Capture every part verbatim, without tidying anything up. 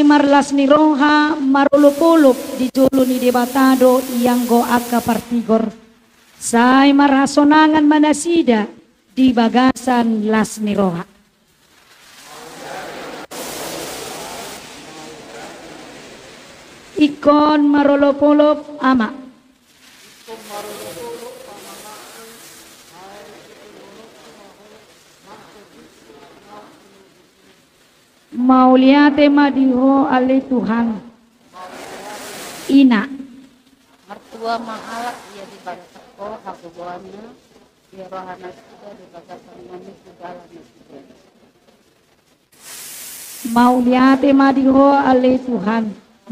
marlas ni roha, marolopolop di jolo ni Debata do ianggo angka partigor. Sai marhasonangan ma nasida di bagasan las ni roha. Ingkon marolopolop, Ama. Mauliate ma di Ho ale Tuhan. Ina. Martua ma halak ia di bagasan Ho hagogoonna, ia roha nasida di bagasan manuju dalan nasida. Mauliate ma di Ho ale Tuhan,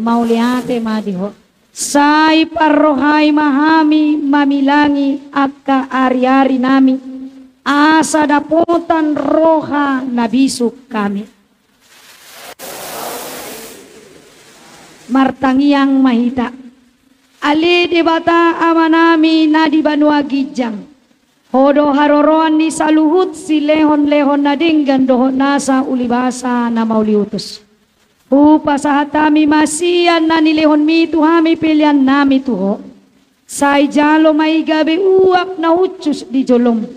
mauliate ma di Ho. Sai parrohai ma hami mamilangi angka ariarinami, asa dapotan roha na bisuk hami. Martangiang ma hita. Ale Debata Amanami na di banua ginjang, Ho do haroroan ni saluhut silehonlehon na denggan dohot nasa ulibasa na mauliutus. Hupasahat hami ma sian na nilehonmi tu hami peleannami tu Ho. Sai jalo ma i gabe uap na hushus di jolom.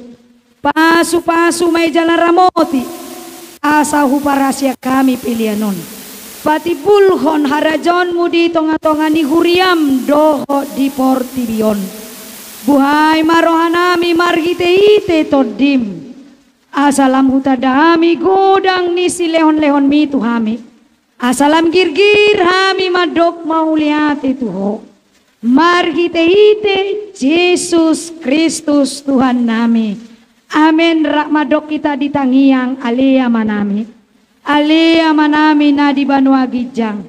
Pasupasu ma i jala ramoti, asa huparasiak hami pelean on. Patimbulhon harajaonmu di tongatonga ni huriam dohot di portibi on. Buhai ma rohanami marhitehite Tondim, asa lam hutanda hami godang ni silehonlehonmi tu hami, asa lam girgir hami mandok mauliate tu Ho. Marhitehite Jesus Kristus Tuhannami. Amen. Rap mandok hita di tangiang, Ale Amanami. Ale Amanami na di banua ginjang.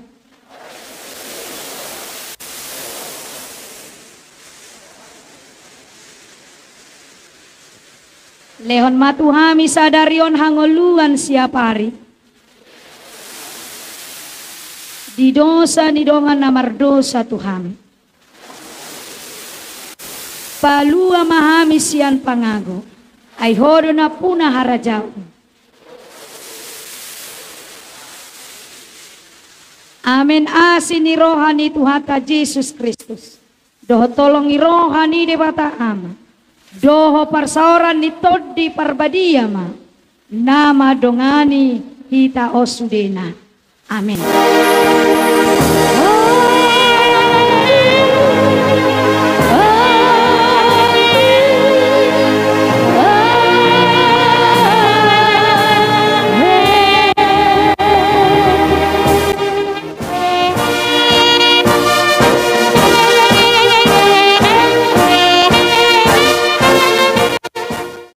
Lehon ma tu hami sadari on hangoluan siapari di dosa ni dongan na mardosa tu hami. Palua ma hami sian pangago, ai Ho do nampuna harajaon. Amen. Asi ni roha ni Tuhanta Jesus Kristus, dohot holong ni roha ni Debata Ama, dohot parsaoran ni Tondi Parbadia ma na mandongani hita on sudena. Amen.